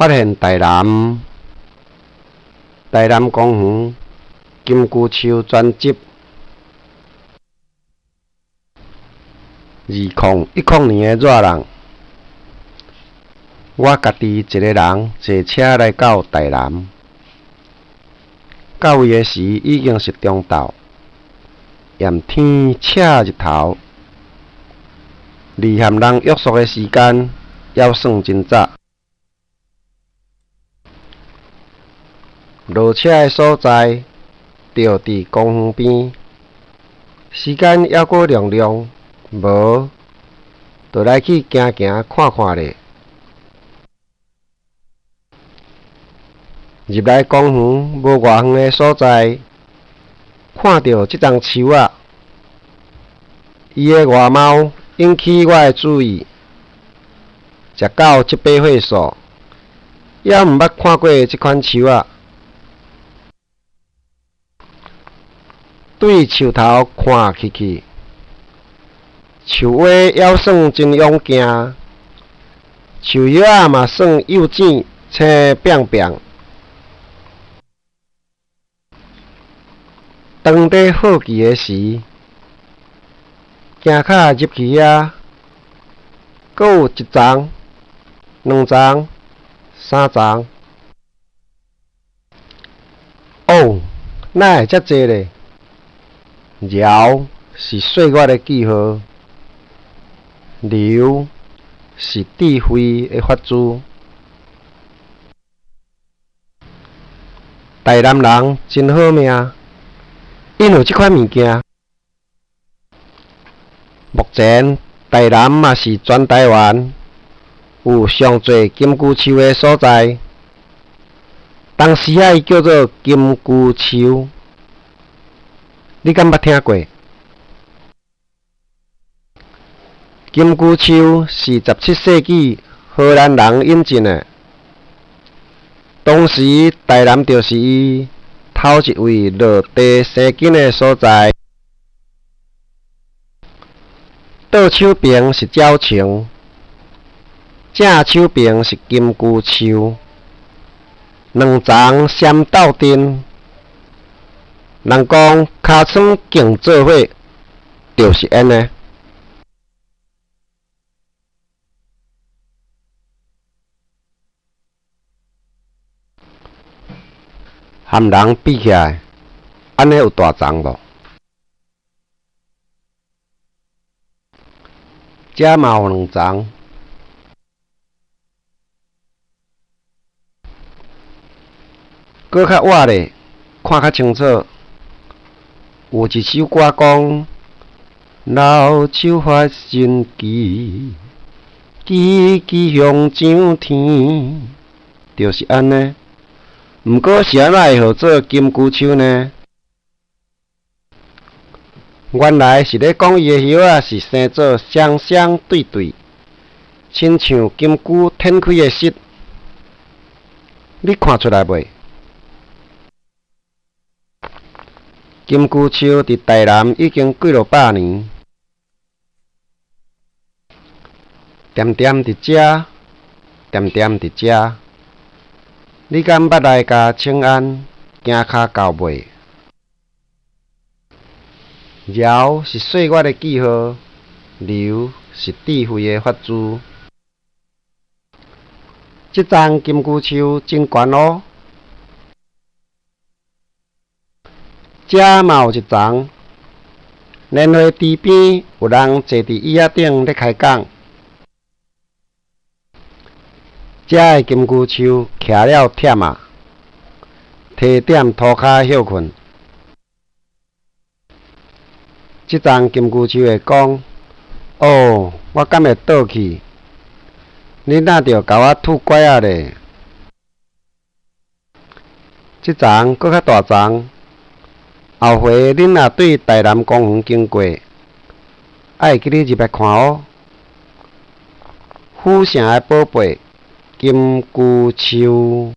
發現台南台南公園金龜樹專輯。2010年的熱人，我家己一個人坐車來到台南，到位的時已經是中晝，炎天赤日頭，離和人約束的時間猶算真早。落車的所在就佇公園邊，時間猶閣涼涼，無，就來去行行看看咧。入來公園無偌遠的所在，看著這叢樹仔，伊的外貌引起我的注意。食到這把歲數，猶毋捌看過這款樹仔。對樹頭看去去，樹尾猶算真勇健，樹葉仔嘛算幼淺青變變。當咧好奇的時，行較入去遐，閣有一叢、兩叢、三叢。哦，哪會遮濟咧？饒是歲月的記號，留是智慧的發自。台南人真好命，𪜶有這款物件。目前台南嘛是全台灣有上濟金龜樹的所在。當時仔伊叫做金龜樹，你敢捌聽過？金龜樹是17世紀荷蘭人引進的，當時台南就是伊頭一位落地生根的所在。倒手爿是鳥松，正手爿是金龜樹，兩叢相鬥陣。人講尻川勁做伙，就是按呢。和人比起來，按呢有大叢無？遮嘛有兩叢，閣較倚咧，看較清楚。有一首歌講：老樹發神奇，枝枝向上天，就是按呢。毋過是按怎會號做金龜樹呢？原來是咧講伊的葉仔是生做雙雙對對，親像金龜展開的翅。你看出來未？金龜樹佇台南已經幾落百年，恬恬佇遮，恬恬佇遮。你敢捌來共請安，行跤到尾？饒是歲月的記號，留是智慧的發自。這叢金龜樹真懸哦！遮嘛有一叢，蓮花池邊有人坐佇椅仔頂咧開講。遮的金龜樹徛了忝啊，提踮塗跤歇睏。這叢金龜樹會講：哦，我敢會倒去？你若著共我拄拐仔咧？這叢閣較大叢，後回恁若對台南公園經過，愛會記得入來看哦。府城的寶貝，金龜樹。